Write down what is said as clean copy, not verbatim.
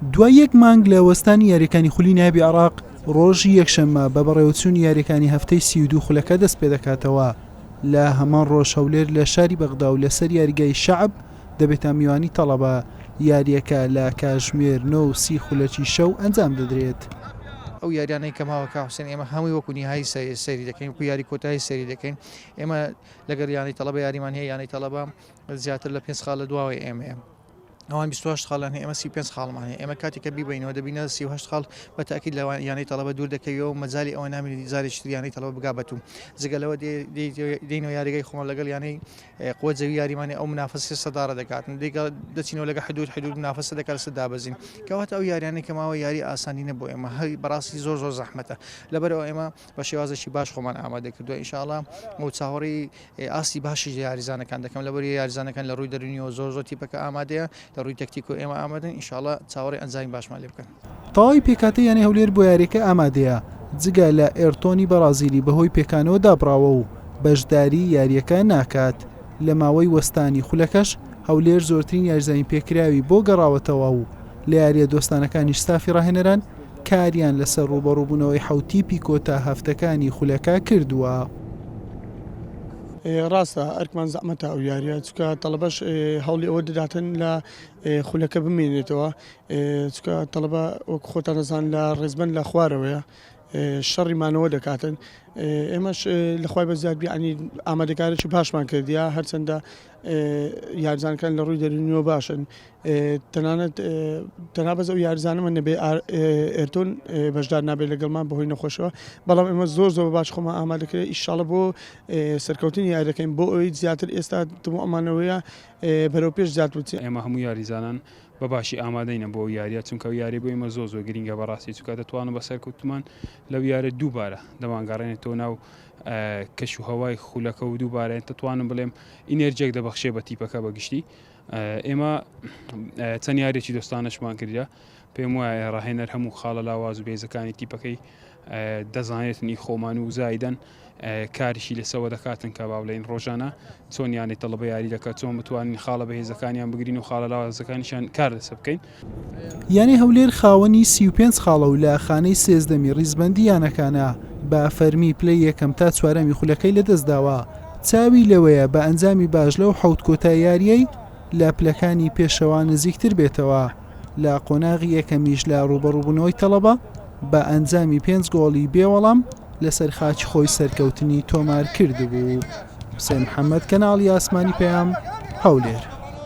دوای یەک مانگ لە وەستانی یارییەکانی خولی نایابی عێراق، ڕۆژی یەکشەممە بە بەڕێوەچوونی یارییەکانی هەفتەی 32 خولەکە دەستپێدەکاتەوە، لە هەمان ڕۆژ هەولێر لە شاری بەغدا و لەسەر یاریگای شەعب دەبێتە میوانی تەڵەبە، یارییەکە لە کاژمێر نۆ و سی خولەکی شەو ئەنجام دەدرێت. ئەو یاریانەی کە ماوە کاک حوسێن ئێمە هەمووی وەکو نیهایی سەیری دەکەین وەکو یاری کۆتایی سەیری دەکەین ئێمە لەگەڵ یانەی تەڵەبە یاریمان هەیە یانەی تەڵەبە زیاتر لە پێنج خاڵ لە دواوەی ئێمەیە ئەوان 28 خاڵیان هەیە ئێمە 35 خاڵمان هەیە ئێمە کاتێک کە بیبەینەوە دەبینە 38 خاڵ بە تاکید لە یانەی تەڵەبە دوور دەکەویەوە مەجای ئەوە نامێنێت جارێکی تر یانەی تەڵەبە بگا بە تو جگە لەوە دێینەوە یاریگای خۆمان لەگەڵ یانەی قوە جەوی یاریمانی ئەو منافەسەی سەدارە دەکات دیگە دەچینەوە لەگە حدود حدود منافەسە دەکات لەسەر دابەزین کەواتە ئەو یاریانەی کە ماوە یاری ئاسانی نە بۆ ئێمە هەر بەڕاستی زۆر زۆر زەحمەتە لەبەرەوە ئێمە بە شێوازێکی باش خۆمان ئامادە کردووە ئینشاءاللە و چاوەڕێی ئاستی باشی یاریزانەکان دەکەم لەبەر یاریزانەکان لە ڕووی دەرونیەوە زۆر زۆر تیپەکە ئامادەیە لە ڕووی تەکتیک و ئێمە ئامادەن ئینشاءاللە چاوەڕێی ئەنجامی باشمان لێ بکەن. تەواوی پێکهاتەی یانەی هەولێر بۆ یارییەکە ئامادەیە، جگە لە ئێرتۆنی بەڕازیلی بەهۆی پێکانەوە دابڕاوە و بەشداری یارییەکە ناکات، لە ماوەی وەستانی خولەکەش هەولێر زۆرترین یاریزانی پێکراوی بۆ گەڕاوەتەوە و لە یارییە دۆستانەکانیش ستافی راهێنەران کاریان لەسەر رووبەڕووبوونەوەی حەوت تیپی کۆتا هەفتەکانی خولەکە کردووە. راستە ئەرکمان زەحمەتە ئەو یارییە، چونکە تەڵەبەش هەوڵی ئەوە دەداتن لە خولەکە بمێنێتەوە، چونکە تەڵەبە وەک خۆتان دەزان لە ڕێزبەند لە خوارەوەیە شەڕی مانەوە دەکاتن ئێمەش لەخوای بەزیاد بیانی ئامادەکارێکی باشمان کردیا هەرچەندە یارزانەکان لە ڕووی دەرونیەوە باشن تەنانەت تەنها بەس ئەو یارزانەمە نەبێ ئێرتۆن بەشدار نابێت لەگەڵمان بەهۆی نەخۆشەوە بەڵام ئێمە زۆر زۆر باش خۆمان ئامادەکرێت ئیشاڵە بۆ سەرکەوتنی یاریەکەین بۆ ئەوەی زیاتر ئێستا تموحمانەوەیە بەرەو پێش زیات بچین. ئێمە هەموو یاریزانان بە باشی ئامادەینە بۆ ئەو یاریە چونکە ئەو یاریە بۆ ئێمە زۆر زۆر گرینگە بەڕاستی چونکە دەتوانم بە سەرکەوتمان لەو یاریە دووبارە دەمانگەڕێنێتەوە ناو کەش و هەوای خولەکە و دووبارە دەتوانم بڵێم ئینێرجێک دەبەخشێ بە تیپەکە بەگشتی ئێمە چەند یاریێکی دۆستانەشمان کردە پێم وایە ڕاهێنەر هەموو خاڵە لاواز و بێزەکانی تیپەکەی دەزانێتن ئی خۆمان و زایدەن کاریشی لەسەوە دەکاتن کە با بڵێین ڕۆژانە چۆن یانەی تەڵەبە یاری دەکات چۆن بتوانین خاڵە بەهێزەکانیان بگرین و خاڵە لاوازەکانیشیان کار لەسەر بکەین. یانەی هەولێر خاوەنی 35 خاڵە و لە خانەی سێزدەمی ریزبەندی یانەکانە، بە فەرمی پلەی یەکەم تا چوارەمی خولەکەی لەدەستداوە، چاوی لەوەیە بە ئەنجامی باش لەو حەوت کۆتا یارییەی لە پلەکانی پێشەوە نزیکتر بێتەوە. لە قۆناغی یەکەمیش لە رووبەڕووبوونەوەی تەڵەبە بە ئەنجامی پێنج گۆڵی بێ وەڵام لەسەر خاکی خۆی سەرکەوتنی تۆمارکردبوو. حوسێن محەمەد، کەناڵی ئاسمانی پەیام، هەولێر.